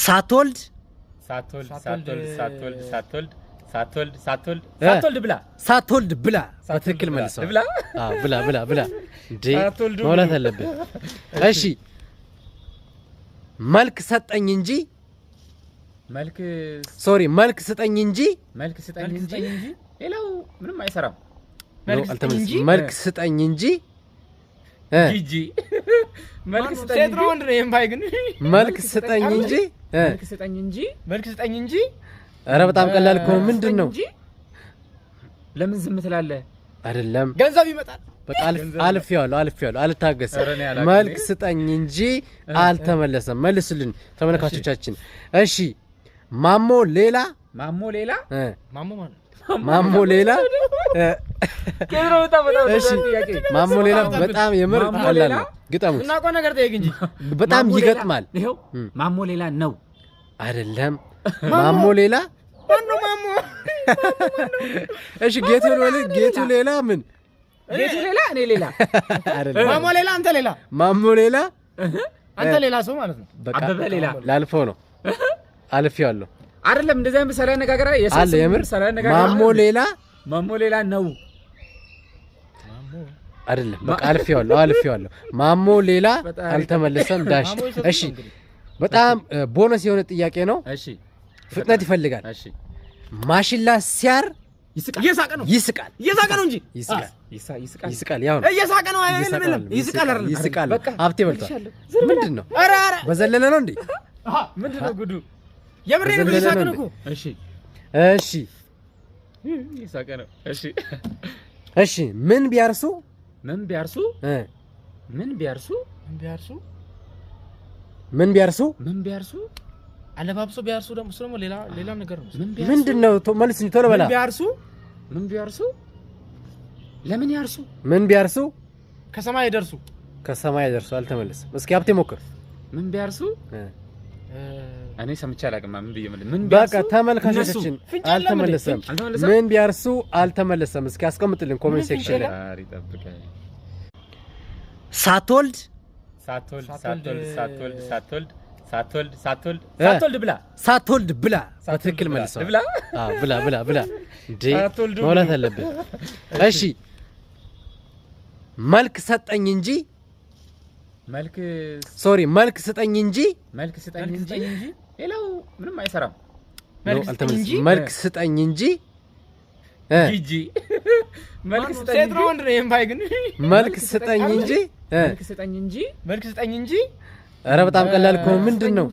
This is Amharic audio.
ሳትወልድ ሳትወልድ ሳትወልድ፣ ሳትወልድ ሳትወልድ ሳትወልድ ሳትወልድ ሳትወልድ እ። ሳትወልድ ብላ። ሳትወልድ ብላ። ሳትወልድ በትክክል ብላ። መልሰዋል። ብላ። አዎ፣ ብላ ብላ ብላ። እንዴ፣ ሳትወልዱ መብላት ብሉ። አለብህ። እሺ፣ መልክ ሰጠኝ እንጂ መልክ Sorry፣ መልክ ስጠኝ እንጂ መልክ ስጠኝ መልክ እንጂ ስጠኝ እንጂ ሌላው ምንም አይሰራም። መልክ ስጠኝ አልተመለሰም። እንጂ መልክ ስጠኝ እንጂ እ ጂጂ መልክ ስጠኝ ሴት ነው እንጂ ወንድ ነው? ይሄን ባይ ግን መልክ ስጠኝ እንጂ እ መልክ ስጠኝ እንጂ መልክ ስጠኝ እንጂ ኧረ በጣም ቀላል እኮ ነው። ምንድን ነው? እንጂ ለምን ዝም ትላለህ? አይደለም። ገንዘብ ይመጣል። በቃ አልፌዋለሁ፣ አልፌዋለሁ፣ አልታገስም። ኧረ እኔ አላውቅም። መልክ ስጠኝ እንጂ አልተመለሰም። መልሱልን ተመልካቾቻችን። እሺ፣ ማሞ ሌላ ማሞ ሌላ እ ማሞ ማለት ማሞ ሌላ እ እሺ፣ ማሞ ሌላ በጣም የምር ማሞ ቀላል ሌላ? ነው። ግጠሙት። እና ቆይ ነገር ጠይቅ እንጂ። በጣም ማሞ ሌላ- ይገጥማል። ይኸው ማሞ ሌላ ነው። አይደለም፣ ማሞ ሌላ። ማነው ማሞ? እሺ፣ ጌቱ ሌላ፣ ጌቱ ሌላ ምን? ቤቱ ሌላ፣ እኔ ሌላ። አይደለም። ማሞ ሌላ፣ አንተ ሌላ። ማሞ ሌላ። አንተ ሌላ ሰው ማለት ነው። በቃ አበበ ሌላ። ላልፈው ነው፣ አልፌዋለሁ። አይደለም፣ እንደዚህ አይነት ምሳሌ አነጋገር የሰው አለ ስም የምር ምሳሌ አነጋገር ማሞ ሌላ። ማሞ ሌላ ነው። አይደለም፣ በቃ አልፌዋለሁ፣ አልፌዋለሁ። ማሞ ሌላ በጣም አልተመለሰም። ዳሽ ማሞ የሰው እሺ ስም ነው እንግዲህ። በጣም ቦነስ የሆነ ጥያቄ ነው። እሺ። ፍጥነት ይፈልጋል። እሺ። ማሽላ ሲያር ይስቃል። እየሳቀ ነው። ይስቃል። እየሳቀ ነው እንጂ። ይስቃል። ይስቃል። ይስቃል። ያው ነው። እየሳቀ ነው። ይስቃል። አይደለም፣ ይስቃል አይደለም። ይስቃል። በቃ ሀብቴ በልቷል። ምንድን ነው? ኧረ ኧረ። በዘለለ ነው እንዴ? ምንድን ነው ጉዱ? የምሬን ነው። በዘለለ እየሳቀ ነው ነው እኮ። እሺ። እሺ። ይሳቀ ነው። እሺ። እሺ፣ ምን ቢያርሱ ምን ቢያርሱ እ ምን ቢያርሱ ምን ቢያርሱ ምን ቢያርሱ ምን ቢያርሱ አለባብሶ ቢያርሱ ደግሞ እሱ ደግሞ ሌላ ሌላ ነገር ነው። ምን ቢያርሱ ምንድን ነው? መልስ እንጂ ቶሎ በላ። ምን ቢያርሱ ምን ቢያርሱ ለምን ያርሱ? ምን ቢያርሱ ከሰማይ ይደርሱ። ከሰማይ ደርሱ። አልተመለሰም። እስኪ ሀብቴ ሞክር። ምን ቢያርሱ እ እኔ ሰምቼ አላውቅም። ምን ብዬ ምን በቃ ቢያርሱ ተመልካቾቻችን ፍንጭ የለም እንዴ? አልተመለሰም። አልተመለሰም? ምን ቢያርሱ አልተመለሰም። እስኪ አስቀምጥልን comment section ላይ። ፈጣሪ ይጠብቀኝ። ሳትወልድ ሳትወልድ ሳትወልድ፣ ሳትወልድ ሳትወልድ ሳትወልድ ሳትወልድ ሳትወልድ እ ሳትወልድ ብላ። ሳትወልድ ብላ። በትክክል ብላ። መልሰዋል። ብላ። አዎ፣ ብላ ብላ ብላ። እንዴ፣ ሳትወልዱ መብላት ብሉ። አለብህ። እሺ፣ መልክ ሰጠኝ እንጂ መልክ Sorry፣ መልክ ስጠኝ እንጂ መልክ ስጠኝ መልክ እንጂ ስጠኝ እንጂ ሌላው ምንም አይሰራም። መልክ ስጠኝ አልተመለሰም። እንጂ መልክ ስጠኝ እንጂ እ ጂጂ መልክ ስጠኝ ሴት ነው እንጂ ወንድ ነው? ይሄን ባይ ግን መልክ ስጠኝ እንጂ እ መልክ ስጠኝ እንጂ መልክ ስጠኝ እንጂ ኧረ በጣም ቀላል እኮ ነው። ምንድን ነው?